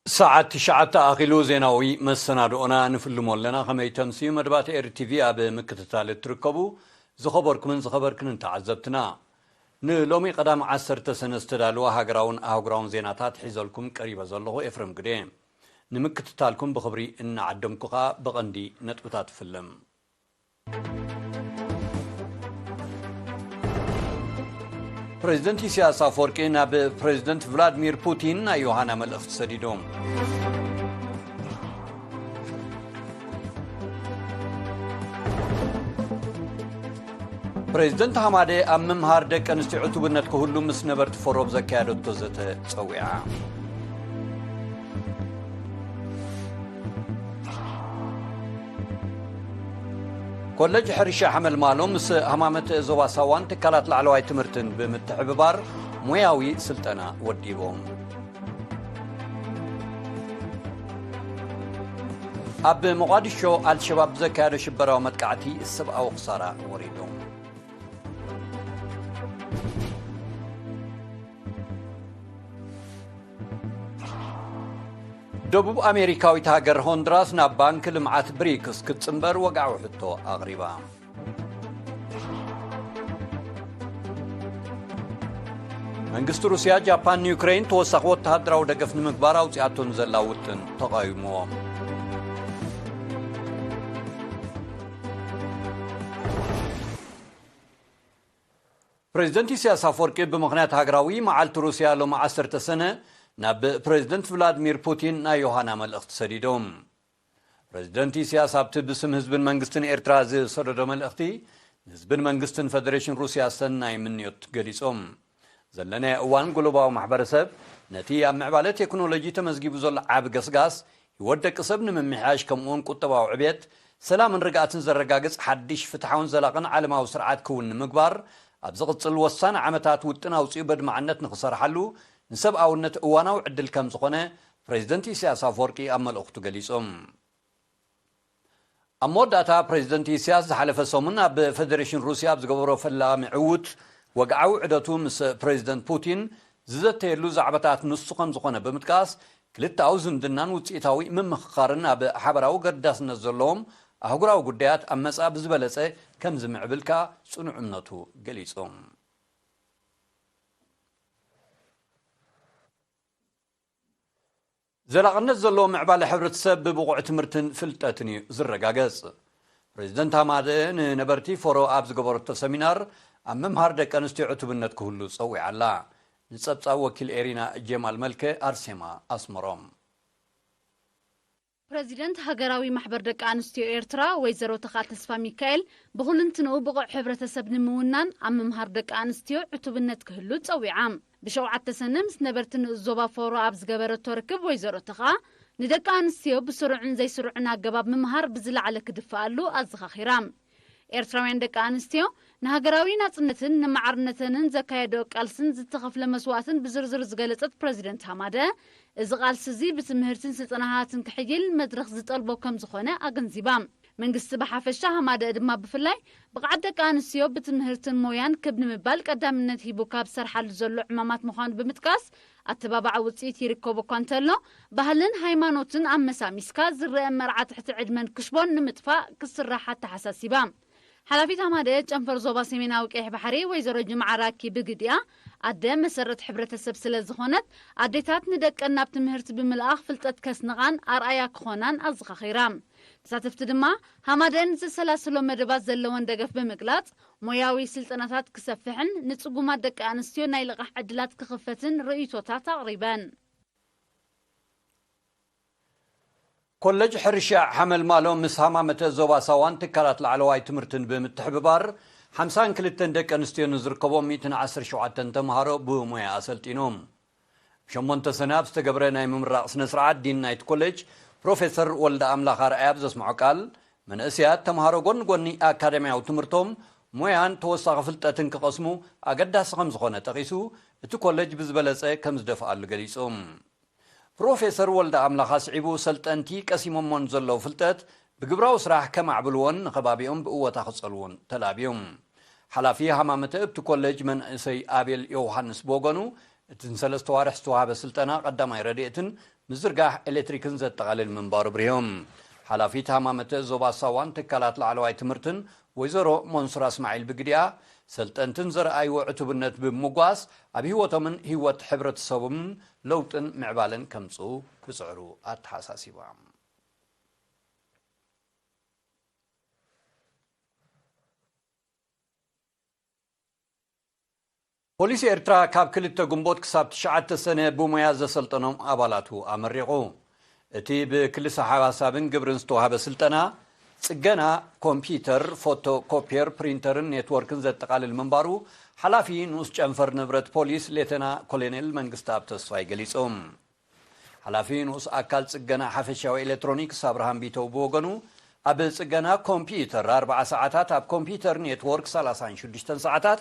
ሰዓት ትሽዓተ ኣኺሉ ዜናዊ መሰናድኦና ንፍልሞ ኣለና። ከመይ ተምስዩ መደባት ኤር ቲቪ ኣብ ምክትታል እትርከቡ ዝኸበርኩምን ዝኸበርክንን ተዓዘብትና፣ ንሎሚ ቀዳም ዓሰርተ ሰነ ዝተዳለወ ሃገራውን ኣህጉራውን ዜናታት ሒዘልኩም ቀሪበ ዘለኹ ኤፍሬም ግደ። ንምክትታልኩም ብኽብሪ እናዓደምኩ ኸኣ ብቐንዲ ነጥብታት ፍልም። ፕሬዚደንት ኢሳያስ ኣፈወርቂ ናብ ፕሬዚደንት ቭላድሚር ፑቲን ናይ ዮሃና መልእኽቲ ሰዲዶም። ፕሬዚደንት ሃማደ ኣብ ምምሃር ደቂ ኣንስትዮ ዕቱብነት ክህሉ ምስ ነበርቲ ፎሮ ኣብ ዘካየደቶ ዘተ ጸዊዓ። ኮለጅ ሕርሻ ሓመልማሎ ምስ ሃማመት ዞባ ሳዋን ትካላት ላዕለዋይ ትምህርትን ብምትሕብባር ሞያዊ ስልጠና ወዲቦም። ኣብ ሞቓዲሾ ኣልሸባብ ብዘካየዶ ሽበራዊ መጥቃዕቲ ሰብኣዊ ክሳራ ወሪዱ። ደቡብ ኣሜሪካዊት ሃገር ሆንድራስ ናብ ባንክ ልምዓት ብሪክስ ክትጽንበር ወግዓዊ ሕቶ ኣቕሪባ። መንግስቲ ሩስያ፣ ጃፓን ንዩክሬን ተወሳኺ ወተሃደራዊ ደገፍ ንምግባር ኣውጺኣቶ ንዘላ ውጥን ተቓዊምዎ። ፕሬዚደንት ኢሳያስ ኣፈወርቂ ብምኽንያት ሃገራዊ መዓልቲ ሩስያ ሎሚ ዓሰርተ ሰነ ናብ ፕሬዚደንት ቭላድሚር ፑቲን ናይ ዮሃና መልእኽቲ ሰዲዶም። ፕሬዚደንት ኢሳያስ ኣብቲ ብስም ህዝብን መንግስትን ኤርትራ ዝሰደዶ መልእኽቲ፣ ንህዝብን መንግስትን ፈደሬሽን ሩስያ ሰናይ ምንዮት ገሊጾም። ዘለናዮ እዋን ግሎባዊ ማሕበረሰብ ነቲ ኣብ ምዕባለ ቴክኖሎጂ ተመዝጊቡ ዘሎ ዓቢ ገስጋስ፣ ህይወት ደቂ ሰብ ንምምሕያሽ፣ ከምኡውን ቁጠባዊ ዕብየት፣ ሰላምን ርግኣትን ዘረጋግጽ ሓድሽ ፍትሓውን ዘላቕን ዓለማዊ ስርዓት ክውን ንምግባር፣ ኣብ ዝቕጽል ወሳኒ ዓመታት ውጥን ኣውጺኡ በድማዕነት ንኽሰርሓሉ ንሰብኣውነት እዋናዊ ዕድል ከም ዝኾነ ፕሬዚደንት ኢሳያስ ኣፈወርቂ ኣብ መልእኽቱ ገሊጾም። ኣብ መወዳእታ ፕሬዚደንት ኢሳያስ ዝሓለፈ ሰሙን ኣብ ፌደሬሽን ሩስያ ኣብ ዝገበሮ ፈላሚ ዕዉት ወግዓዊ ዑደቱ ምስ ፕሬዚደንት ፑቲን ዝዘተየሉ ዛዕባታት ንሱ ከም ዝኾነ ብምጥቃስ፣ ክልተኣዊ ዝምድናን ውጽኢታዊ ምምኽኻርን ኣብ ሓበራዊ ገዳስነት ዘለዎም ኣህጉራዊ ጉዳያት ኣብ መጻኢ ብዝበለጸ ከም ዝምዕብል ከኣ ጽኑዕ እምነቱ ገሊጹ። ዘላቕነት ዘለዎ ምዕባለ ሕብረተሰብ ብብቑዕ ትምህርትን ፍልጠትን እዩ ዝረጋገጽ። ፕሬዚደንት ሃማደ ንነበርቲ ፎሮ ኣብ ዝገበረቶ ሰሚናር፣ ኣብ ምምሃር ደቂ ኣንስትዮ ዕቱብነት ክህሉ ጸዊዓ ኣላ። ንጸብጻብ ወኪል ኤሪና ጀማል መልከ፣ ኣርሴማ ኣስመሮም። ፕረዚደንት ሃገራዊ ማሕበር ደቂ ኣንስትዮ ኤርትራ ወይዘሮ ተኽኣ ተስፋ ሚካኤል፣ ብኹልንትንኡ ብቑዕ ሕብረተሰብ ንምውናን ኣብ ምምሃር ደቂ ኣንስትዮ ዕቱብነት ክህሉ ጸዊዓ። ብሸውዓተ ሰነ ምስ ነበርቲ ንኡስ ዞባ ፎሮ ኣብ ዝገበረቶ ርክብ፣ ወይዘሮ ተኽኣ፣ ንደቂ ኣንስትዮ ብስሩዕን ዘይስሩዕን ኣገባብ ምምሃር ብዝለዓለ ክድፈኣሉ ኣዘኻኺራ። ኤርትራውያን ደቂ ኣንስትዮ ንሃገራዊ ናጽነትን ንማዕርነተንን ዘካየደኦ ቃልስን ዝተኸፍለ መስዋእትን ብዝርዝር ዝገለጸት ፕረዚደንት ሃማደ፣ እዚ ቃልሲ እዚ ብትምህርትን ስልጠናታትን ክሕይል መድረኽ ዝጠልቦ ከም ዝኾነ ኣገንዚባ። መንግስቲ ብሓፈሻ፣ ሃማደ ድማ ብፍላይ፣ ብቕዓት ደቂ ኣንስትዮ ብትምህርትን ሞያን ክብ ንምባል ቀዳምነት ሂቡ ካብ ዝሰርሓሉ ዘሎ ዕማማት ምዃኑ ብምጥቃስ፣ ኣተባባዒ ውጽኢት ይርከቦ እኳ እንተሎ፣ ባህልን ሃይማኖትን ኣመሳሚስካ ዝረአ መርዓ ትሕቲ ዕድመን ክሽቦን ንምጥፋእ ክስራሕ ኣተሓሳሲባ። ሓላፊት ሃማደ ጨንፈር ዞባ ሰሜናዊ ቀይሕ ባሕሪ ወይዘሮ ጅምዓ ራኪ ብግዲኣ፣ ኣደ መሰረት ሕብረተሰብ ስለ ዝኾነት፣ ኣዴታት ንደቀን ናብ ትምህርቲ ብምልኣኽ ፍልጠት ከስንቓን ኣርኣያ ክኾናን ኣዘኻኺራ። ተሳተፍቲ ድማ፣ ሃማደ ንዘሰላስሎ መደባት ዘለወን ደገፍ ብምግላጽ፣ ሞያዊ ስልጠናታት ክሰፍሕን ንጽጉማት ደቂ ኣንስትዮ ናይ ልቓሕ ዕድላት ክኽፈትን ርእይቶታት ኣቕሪበን። ኮለጅ ሕርሻ ሓመልማሎ ምስ ሃማመተ ዞባ ሳዋን ትካላት ላዕለዋይ ትምህርትን ብምትሕብባር፣ ሓምሳን ክልተን ደቂ ኣንስትዮ ንዝርከቦም ሚእትን ዓሰርተ ሸውዓተን ተምሃሮ ብሞያ ኣሰልጢኖም። ሸሞንተ ሰነ ኣብ ዝተገብረ ናይ ምምራቕ ስነ ስርዓት፣ ዲን ናይቲ ኮሌጅ ፕሮፌሰር ወልደ ኣምላኽ ኣርኣያ ኣብ ዘስምዖ ቃል፣ መንእሰያት ተምሃሮ ጎኒ ጎኒ ኣካዳሚያዊ ትምህርቶም፣ ሞያን ተወሳኺ ፍልጠትን ክቐስሙ ኣገዳሲ ከም ዝኾነ ጠቒሱ፣ እቲ ኮሌጅ ብዝበለጸ ከም ዝደፍኣሉ ገሊጹ። ፕሮፌሰር ወልደ ኣምላኽ ኣስዒቡ፣ ሰልጠንቲ ቀሲሞሞን ዘለዉ ፍልጠት ብግብራዊ ስራሕ ከማዕብልዎን ንኸባቢኦም ብእወታ ክጸልዉን ተላብዮም። ሓላፊ ሃማመተ እቲ ኮሌጅ መንእሰይ ኣቤል ዮውሃንስ ብወገኑ፣ እቲ ንሰለስተ ዋርሕ ዝተዋህበ ስልጠና ቀዳማይ ረድኤትን ምዝርጋሕ ኤሌክትሪክን ዘጠቓልል ምንባሩ ብሪሆም። ሓላፊት ሃማመተ ዞባ ሳዋን ትካላት ላዕለዋይ ትምህርትን ወይዘሮ መንሱራ እስማዒል ብግዲኣ፣ ሰልጠንትን ዘርኣይዎ ዕቱብነት ብምጓስ ኣብ ህይወቶምን ህይወት ሕብረተሰቦምን ለውጥን ምዕባለን ከምፅኡ ክፅዕሩ ኣተሓሳሲቦም። ፖሊስ ኤርትራ ካብ ክልተ ግንቦት ክሳብ ትሽዓተ ሰነ ብሞያ ዘሰልጠኖም ኣባላቱ ኣመሪቑ። እቲ ብክልሰ ሓሳብን ግብርን ዝተዋህበ ስልጠና፣ ጽገና ኮምፒዩተር፣ ፎቶ ኮፒየር፣ ፕሪንተርን ኔትወርክን ዘጠቓልል ምንባሩ፣ ሓላፊ ንኡስ ጨንፈር ንብረት ፖሊስ ሌተና ኮሎኔል መንግስተኣብ ተስፋይ ገሊጹ። ሓላፊ ንኡስ ኣካል ጽገና ሓፈሻዊ ኤሌክትሮኒክስ ኣብርሃም ቢተው ብወገኑ፣ ኣብ ጽገና ኮምፒዩተር ኣርብዓ ሰዓታት፣ ኣብ ኮምፒዩተር ኔትወርክ ሰላሳን ሽዱሽተን ሰዓታት፣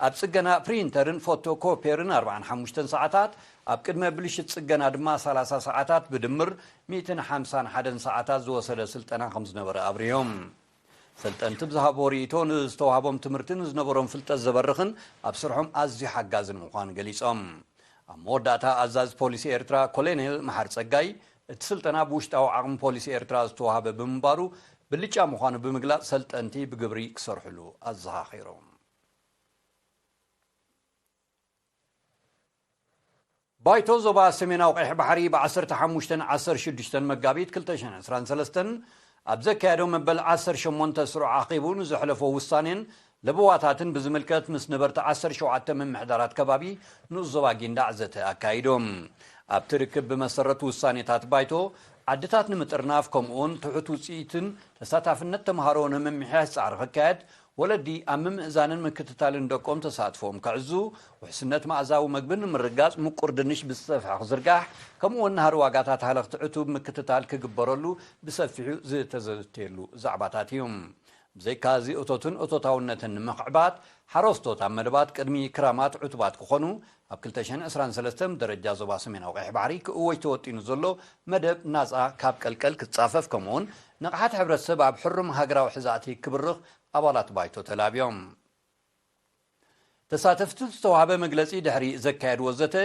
ኣብ ጽገና ፕሪንተርን ፎቶ ኮፒየርን ኣርብዓን ሓሙሽተን ሰዓታት፣ ኣብ ቅድመ ብልሽት ጽገና ድማ ሰላሳ ሰዓታት፣ ብድምር ሚእትን ሓምሳን ሓደን ሰዓታት ዝወሰደ ስልጠና ከም ዝነበረ ኣብሪሆም። ሰልጠንቲ ብዝሃብዎ ርእይቶ፣ ንዝተዋህቦም ትምህርቲ ንዝነበሮም ፍልጠት ዘበርኽን ኣብ ስርሖም ኣዝዩ ሓጋዝን ምዃኑ ገሊጾም። ኣብ መወዳእታ፣ ኣዛዚ ፖሊስ ኤርትራ ኮሎኔል መሓር ጸጋይ፣ እቲ ስልጠና ብውሽጣዊ ዓቕሚ ፖሊስ ኤርትራ ዝተዋህበ ብምንባሩ ብልጫ ምዃኑ ብምግላጽ፣ ሰልጠንቲ ብግብሪ ክሰርሕሉ ኣዘኻኺሮም። ባይቶ ዞባ ሰሜናዊ ቀይሕ ባሕሪ ብ ዓሰርተ ሓሙሽተን ዓሰርተ ሽዱሽተን መጋቢት ክልተ ሽሕን ዕስራን ሰለስተን ኣብ ዘካየዶ መበል ዓሰርተ ሸሞንተ ስሩዕ ኣኺቡ ንዘሕለፎ ውሳኔን ለበዋታትን ብዝምልከት ምስ ነበርቲ ዓሰርተ ሸውዓተ ምምሕዳራት ከባቢ ንኡስ ዞባ ጊንዳዕ ዘተ ኣካይዶም። ኣብቲ ርክብ ብመሰረት ውሳኔታት ባይቶ፣ ዓድታት ንምጥርናፍ ከምኡውን ትሑት ውፅኢትን ተሳታፍነት ተምሃሮ ንምምሕያሽ ጻዕሪ ክካየድ፣ ወለዲ ኣብ ምምእዛንን ምክትታልን ደቆም ተሳትፎም ከዕዙ፣ ውሕስነት መኣዛዊ መግቢ ንምርጋጽ ምቁር ድንሽ ብዝሰፍሐ ክዝርጋሕ፣ ከምኡውን ናህሪ ዋጋታት ሃለኽቲ ዕቱብ ምክትታል ክግበረሉ ብሰፊሑ ዝተዘተየሉ ዛዕባታት እዩ። ብዘይካ እዚ፣ እቶትን እቶታውነትን ንምኽዕባት፣ ሓረስቶት ኣብ መደባት ቅድሚ ክራማት ዕቱባት ክኾኑ፣ ኣብ ክልተ ሽሕን ዕስራን ሰለስተን ደረጃ ዞባ ሰሜናዊ ቀይሕ ባሕሪ ክእወጅ ተወጢኑ ዘሎ መደብ ናጻ ካብ ቀልቀል ክጻፈፍ፣ ከምኡውን ንቕሓት ሕብረተሰብ ኣብ ሕሩም ሃገራዊ ሕዛእቲ ክብርኽ ኣባላት ባይቶ ተላብዮም። ተሳተፍቲ ዝተዋህበ መግለጺ ድሕሪ ዘካየድዎ ዘተ፣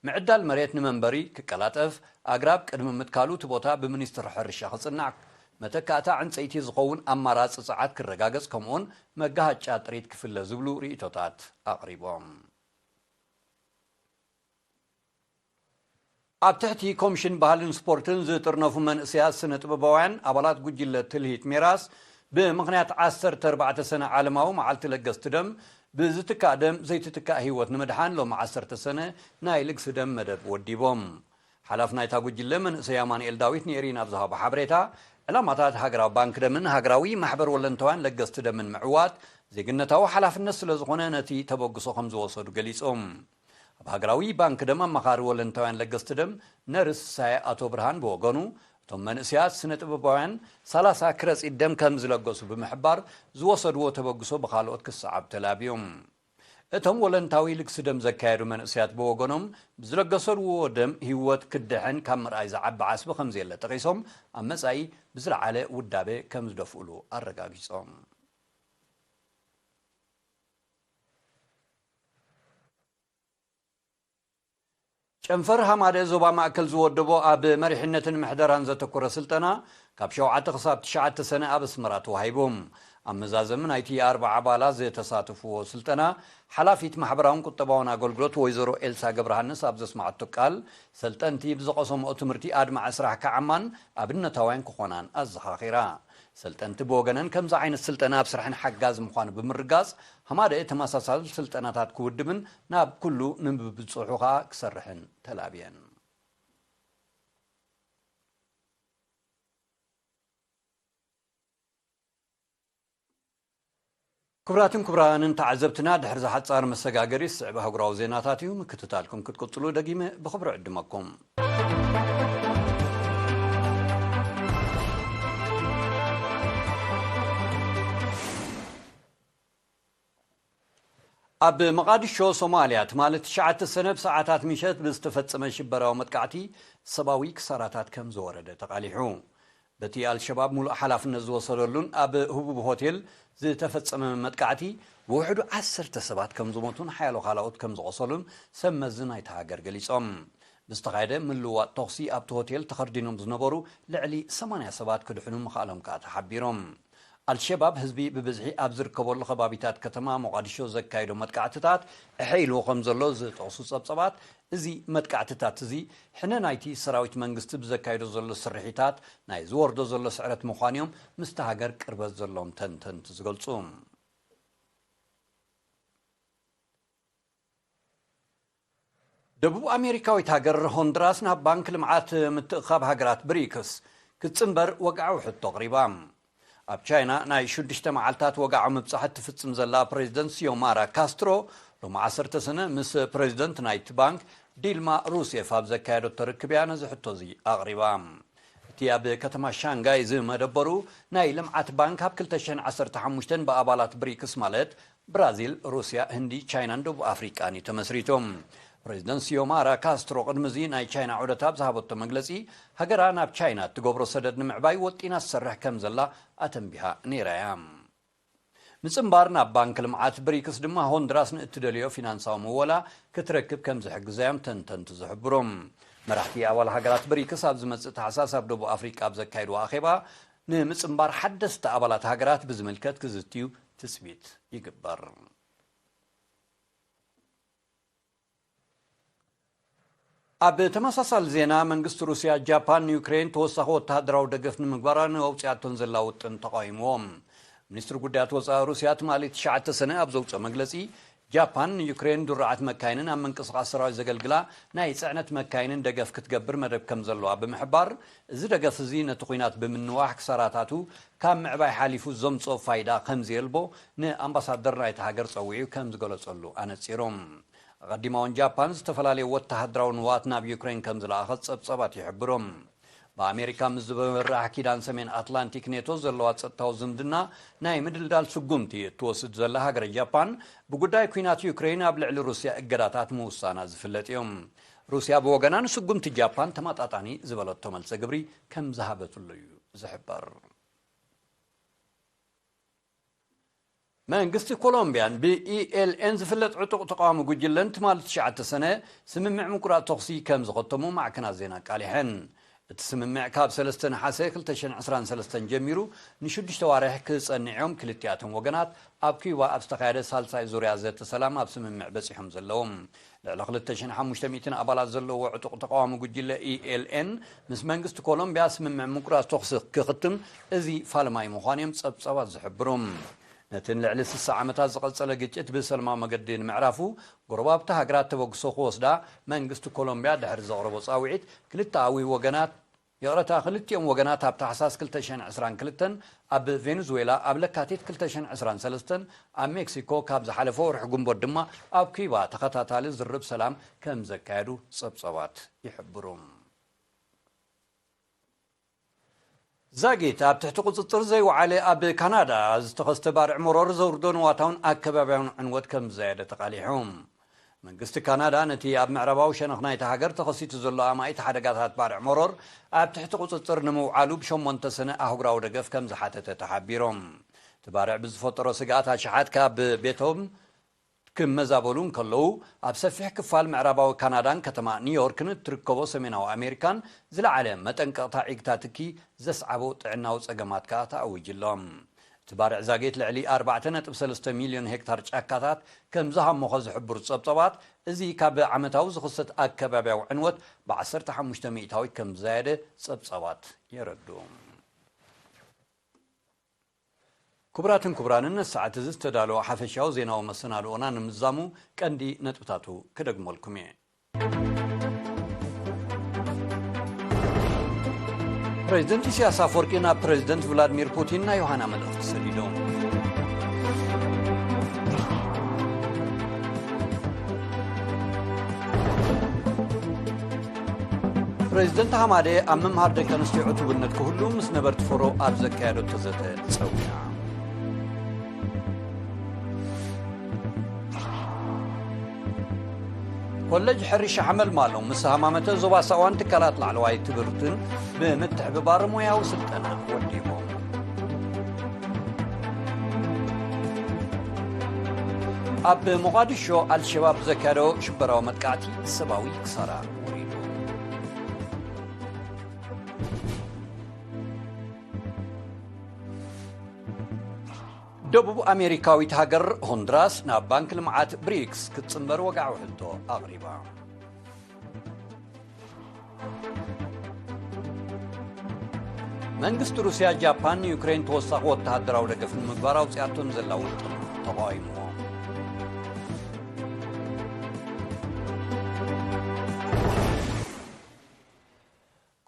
ምዕዳል መሬት ንመንበሪ ክቀላጠፍ፣ ኣግራብ ቅድሚ ምትካሉ እቲ ቦታ ብሚኒስትሪ ሕርሻ ክጽናዕ፣ መተካእታ ዕንጸይቲ ዝኸውን ኣማራጺ ጸዓት ክረጋገጽ፣ ከምኡውን መጋሃጫ ጥሪት ክፍለ ዝብሉ ርእይቶታት ኣቕሪቦም። ኣብ ትሕቲ ኮሚሽን ባህልን ስፖርትን ዝጥርነፉ መንእሰያት ስነ ጥበባውያን ኣባላት ጉጅለ ትልሂት ሜራስ፣ ብምኽንያት ዓሰርተ ኣርባዕተ ሰነ ዓለማዊ መዓልቲ ለገስቲ ደም፣ ብዝትካእ ደም ዘይትትካእ ህይወት ንምድሓን ሎሚ ዓሰርተ ሰነ ናይ ልግሲ ደም መደብ ወዲቦም። ሓላፍ ናይታ ጉጅለ መንእሰይ ኣማኑኤል ዳዊት ንኤሪና ኣብ ዝሃቦ ሓበሬታ፣ ዕላማታት ሃገራዊ ባንክ ደምን ሃገራዊ ማሕበር ወለንታውያን ለገስቲ ደምን ምዕዋት ዜግነታዊ ሓላፍነት ስለ ዝኾነ፣ ነቲ ተበግሶ ከም ዝወሰዱ ገሊጾም። ኣብ ሃገራዊ ባንክ ደም ኣማኻሪ ወለንታውያን ለገስቲ ደም ነርስ ሳየ ኣቶ ብርሃን ብወገኑ፣ እቶም መንእሰያት ስነ ጥበባውያን ሰላሳ ክረጺት ደም ከም ዝለገሱ ብምሕባር፣ ዝወሰድዎ ተበግሶ ብኻልኦት ክሰዓብ ተላብዮም። እቶም ወለንታዊ ልግሲ ደም ዘካየዱ መንእሰያት ብወገኖም፣ ብዝለገሰዎ ደም ህይወት ክድሕን ካብ ምርኣይ ዝዓቢ ዓስቢ ከም ዘየለ ጠቒሶም፣ ኣብ መጻኢ ብዝለዓለ ውዳበ ከም ዝደፍኡሉ ኣረጋጊጾም። ጨንፈር ሃማደ ዞባ ማእከል ዝወደቦ ኣብ መሪሕነትን ምሕደራን ዘተኮረ ስልጠና ካብ ሸውዓተ ክሳብ ትሽዓተ ሰነ ኣብ ኣስመራ ተዋሂቡ። ኣብ መዛዘሚ ናይቲ ኣርብዓ ኣባላት ዝተሳተፍዎ ስልጠና፣ ሓላፊት ማሕበራውን ቁጠባውን ኣገልግሎት ወይዘሮ ኤልሳ ገብረሃንስ ኣብ ዘስማዓቶ ቃል፣ ሰልጠንቲ ብዝቐሰምኦ ትምህርቲ ኣድማዒ ስራሕ ክዓማን ኣብነታውያን ክኾናን ኣዘኻኺራ። ሰልጠንቲ ብወገነን፣ ከምዚ ዓይነት ስልጠና ኣብ ስራሕን ሓጋዚ ምዃኑ ብምርጋጽ፣ ሃማደ ተመሳሳሊ ስልጠናታት ክውድብን ናብ ኩሉ ንምብጽሑ ከኣ ክሰርሕን ተላብየን። ክቡራትን ክቡራንን ተዓዘብትና፣ ድሕሪ ዝሓጻር መሰጋገሪ ዝስዕብ ኣህጉራዊ ዜናታት እዩ። ምክትታልኩም ክትቅጽሉ ደጊመ ብኽብሪ ዕድመኩም። ኣብ መቓድሾ ሶማልያ፣ ትማሊ ትሽዓተ ሰነ ብሰዓታት ምሸት ብዝተፈጸመ ሽበራዊ መጥቃዕቲ ሰብኣዊ ክሳራታት ከም ዝወረደ ተቓሊሑ። በቲ ኣልሸባብ ሙሉእ ሓላፍነት ዝወሰደሉን ኣብ ህቡብ ሆቴል ዝተፈጸመ መጥቃዕቲ ብውሕዱ ዓሰርተ ሰባት ከም ዝሞቱን ሓያሎ ካልኦት ከም ዝቖሰሉን ሰብ መዚ ናይታ ሃገር ገሊጾም። ብዝተኻየደ ምልውዋጥ ተኹሲ ኣብቲ ሆቴል ተኸርዲኖም ዝነበሩ ልዕሊ ሰማንያ ሰባት ክድሕኑ ምኽኣሎም ከኣ ተሓቢሮም። ኣልሸባብ ህዝቢ ብብዝሒ ኣብ ዝርከበሉ ከባቢታት ከተማ ሞቓዲሾ ዘካየዶ መጥቃዕትታት እሐ ኢልዎ ከም ዘሎ ዝጠቕሱ ጸብጸባት፣ እዚ መጥቃዕትታት እዚ ሕነ ናይቲ ሰራዊት መንግስቲ ብዘካየዶ ዘሎ ስርሒታት ናይ ዝወርዶ ዘሎ ስዕረት ምዃኑ እዮም ምስቲ ሃገር ቅርበት ዘለዎም ተንተንቲ ዝገልጹ። ደቡብ ኣሜሪካዊት ሃገር ሆንድራስ ናብ ባንክ ልምዓት ምትእኻብ ሃገራት ብሪክስ ክትጽንበር ወግዓዊ ሕቶ ኣቕሪባ። ኣብ ቻይና ናይ ሽዱሽተ መዓልታት ወግዓዊ ምብጻሕ እትፍጽም ዘላ ፕሬዚደንት ሲዮማራ ካስትሮ፣ ሎሚ ዓሰርተ ሰነ ምስ ፕሬዚደንት ናይቲ ባንክ ዲልማ ሩሴፍ ኣብ ዘካየደቶ ርክብ እያ ነዚ ሕቶ እዚ ኣቕሪባ። እቲ ኣብ ከተማ ሻንጋይ ዝመደበሩ ናይ ልምዓት ባንክ ኣብ ክልተ ሽሕን ዓሰርተ ሓሙሽተን ብኣባላት ብሪክስ ማለት ብራዚል፣ ሩስያ፣ ህንዲ፣ ቻይናን ደቡብ ኣፍሪቃን እዩ ተመስሪቱ። ፕሬዚደንት ሲዮማራ ካስትሮ ቅድሚ እዚ ናይ ቻይና ዑደት ኣብ ዝሃበቶ መግለጺ፣ ሃገራ ናብ ቻይና እትገብሮ ሰደድ ንምዕባይ ወጢና ትሰርሕ ከም ዘላ ኣተንቢሃ ነይራ እያ። ምጽንባር ናብ ባንክ ልምዓት ብሪክስ ድማ ሆንድራስ ንእትደልዮ ፊናንሳዊ ምወላ ክትረክብ ከም ዝሕግዛ እዮም ተንተንቲ ዝሕብሩ። መራሕቲ ኣባል ሃገራት ብሪክስ ኣብ ዝመጽእ ታሕሳስ ኣብ ደቡብ ኣፍሪቃ ኣብ ዘካየድዎ ኣኼባ፣ ንምጽንባር ሓደስቲ ኣባላት ሃገራት ብዝምልከት ክዝትዩ ትጽቢት ይግበር። ኣብ ተመሳሳሊ ዜና፣ መንግስቲ ሩስያ ጃፓን ንዩክሬን ተወሳኺ ወተሃደራዊ ደገፍ ንምግባራ ንኣውፅኣቶን ዘላ ውጥን ተቃዊምዎ። ሚኒስትሪ ጉዳያት ወፃኢ ሩስያ ትማሊ ትሽዓተ ሰነ ኣብ ዘውፅኦ መግለፂ፣ ጃፓን ንዩክሬን ድሩዓት መካይንን ኣብ ምንቅስቓስ ሰራዊት ዘገልግላ ናይ ፅዕነት መካይንን ደገፍ ክትገብር መደብ ከም ዘለዋ ብምሕባር፣ እዚ ደገፍ እዚ ነቲ ኲናት ብምንዋሕ ክሳራታቱ ካብ ምዕባይ ሓሊፉ ዘምፅኦ ፋይዳ ከም ዘየልቦ ንኣምባሳደር ናይቲ ሃገር ፀዊዑ ከም ዝገለፀሉ ኣነፂሩ። ኣቐዲማ እውን ጃፓን ዝተፈላለዩ ወተሃደራዊ ንዋት ናብ ዩክሬን ከም ዝለኣኸት ጸብጻባት ይሕብሩ። ብኣሜሪካ ምስ ዝመርሕ ኪዳን ሰሜን ኣትላንቲክ ኔቶ ዘለዋ ጸጥታዊ ዝምድና ናይ ምድልዳል ስጉምቲ እትወስድ ዘላ ሃገረ ጃፓን፣ ብጉዳይ ኲናት ዩክሬን ኣብ ልዕሊ ሩስያ እገዳታት ምውሳና ዝፍለጥ እዩ። ሩስያ ብወገና ንስጉምቲ ጃፓን ተመጣጣኒ ዝበለቶ መልሰ ግብሪ ከም ዝሃበትሉ እዩ ዝሕበር። መንግስቲ ኮሎምቢያን ብኢ ኤል ኤን ዝፍለጥ ዕጡቕ ተቓዋሚ ጉጅለን ትማሊ ትሽዓተ ሰነ ስምምዕ ምቁራጽ ተኹሲ ከም ዝኸተሙ ማዕከናት ዜና ኣቃሊሐን። እቲ ስምምዕ ካብ ሰለስተ ነሓሰ ክልተ ሽሕን ዕስራን ሰለስተን ጀሚሩ ንሽዱሽተ ዋርሕ ክጸንዕ እዮም። ክልቲኣቶም ወገናት ኣብ ኪዩባ ኣብ ዝተኻየደ ሳልሳይ ዙርያ ዘተ ሰላም ኣብ ስምምዕ በጺሖም ዘለዉ። ልዕሊ ክልተ ሽሕን ሓሙሽተ ሚእትን ኣባላት ዘለዎ ዕጡቕ ተቓዋሚ ጉጅለ ኢ ኤል ኤን ምስ መንግስቲ ኮሎምቢያ ስምምዕ ምቁራጽ ተኹሲ ክኽትም እዚ ፋልማይ ምዃኑ እዮም ጸብጻባት ዝሕብሩ። ነቲ ንልዕሊ ስሳ ዓመታት ዝቐጸለ ግጭት ብሰላማዊ መገዲ ንምዕራፉ ጎረባብቲ ሃገራት ተበግሶ ክወስዳ መንግስቲ ኮሎምቢያ ድሕሪ ዘቕረቦ ጻውዒት፣ ክልተኣዊ ወገናት፣ ይቕረታ፣ ክልቲኦም ወገናት ኣብ ታሕሳስ ክልተ ሽሕን ዕስራን ክልተን ኣብ ቬኔዙዌላ፣ ኣብ ለካቲት ክልተ ሽሕን ዕስራን ሰለስተን ኣብ ሜክሲኮ፣ ካብ ዝሓለፈ ወርሒ ግንቦት ድማ ኣብ ኪዩባ ተኸታታሊ ዝርብ ሰላም ከም ዘካየዱ ጸብጻባት ይሕብሩ። ዛጊት ኣብ ትሕቲ ቁጽጽር ዘይወዓለ ኣብ ካናዳ ዝተኸስተ ባርዕ መሮር ዘውርዶ ንዋታውን ኣከባብያውን ዕንወት ከም ዝዛየደ ተቓሊሑ። መንግስቲ ካናዳ ነቲ ኣብ ምዕራባዊ ሸነኽ ናይቲ ሃገር ተኸሲቱ ዘሎ ኣማኢት ሓደጋታት ባርዕ መሮር ኣብ ትሕቲ ቁጽጽር ንምውዓሉ ብሸሞንተ ሰነ ኣህጉራዊ ደገፍ ከም ዝሓተተ ተሓቢሮም። እቲ ባርዕ ብዝፈጠሮ ስግኣት ኣሽሓት ካብ ቤቶም ክመዛበሉ እንከለዉ፣ ኣብ ሰፊሕ ክፋል ምዕራባዊ ካናዳን ከተማ ኒውዮርክን እትርከቦ ሰሜናዊ ኣሜሪካን ዝለዓለ መጠንቀቕታ ዒግታ ትኪ ዘስዓቦ ጥዕናዊ ጸገማት ከኣ ተኣዊጁ ኣሎ። እቲ ባርዕ ዛጌት ልዕሊ ኣርባዕተ ነጥቢ ሰለስተ ሚልዮን ሄክታር ጫካታት ከም ዝሃሞኸ ዝሕብሩ ጸብጻባት፣ እዚ ካብ ዓመታዊ ዝኽሰት ኣከባብያዊ ዕንወት ብዓሰርተ ሓሙሽተ ሚእታዊት ከም ዝዛየደ ጸብጻባት የረድኡ። ክቡራትን ክቡራንን፣ ነዚ ሰዓት እዚ ዝተዳለወ ሓፈሻዊ ዜናዊ መሰናድኦና ንምዛሙ ቀንዲ ነጥብታቱ ክደግመልኩም እየ። ፕሬዚደንት ኢሳያስ ኣፈወርቂ ናብ ፕሬዚደንት ቭላድሚር ፑቲን ናይ ዮሃና መልእኽቲ ሰዲዶም። ፕሬዚደንት ሃማደ ኣብ ምምሃር ደቂ ኣንስትዮ ዕቱብነት ክህሉ ምስ ነበርቲ ፈሮ ኣብ ዘካየደቶ ዘተ ጸዊዓ። ኮሌጅ ሕርሻ ሓመልማሎ ምስ ሃማመተ ዞባ ሳዋን ትካላት ላዕለዋይ ትምህርትን ብምትሕብባር ሞያዊ ስልጠና ወዲቦም። ኣብ ሞቓዲሾ ኣልሸባብ ዘካየዶ ሽበራዊ መጥቃዕቲ ሰብኣዊ ክሳራ ወሪዱ። ደቡብ ኣሜሪካዊት ሃገር ሆንድራስ ናብ ባንክ ልምዓት ብሪክስ ክትጽንበር ወግዓዊ ሕቶ ኣቕሪባ። መንግስቲ ሩስያ፣ ጃፓን ንዩክሬን ተወሳኺ ወተሃደራዊ ደገፍ ንምግባር ኣውፅኣቶ ንዘላ ውጥን ተቓዊምዎ።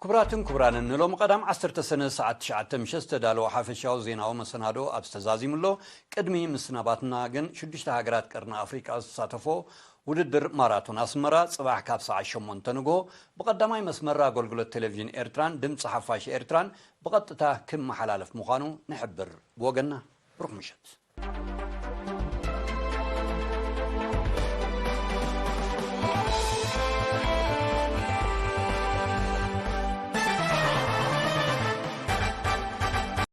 ክቡራትን ክቡራንን፣ ንሎሚ ቀዳም ዓሰርተ ሰነ ሰዓት ትሽዓተ ምሸት ዝተዳለወ ሓፈሻዊ ዜናዊ መሰናዶ ኣብዚ ተዛዚሙ ኣሎ። ቅድሚ ምስናባትና ግን ሽዱሽተ ሃገራት ቀርኒ ኣፍሪቃ ዝተሳተፎ ውድድር ማራቶን ኣስመራ ጽባሕ ካብ ሰዓት ሸሞንተ ንግሆ ብቐዳማይ መስመር ኣገልግሎት ቴሌቪዥን ኤርትራን ድምፂ ሓፋሽ ኤርትራን ብቐጥታ ክመሓላለፍ ምዃኑ ንሕብር። ብወገንና ብሩኽ ምሸት።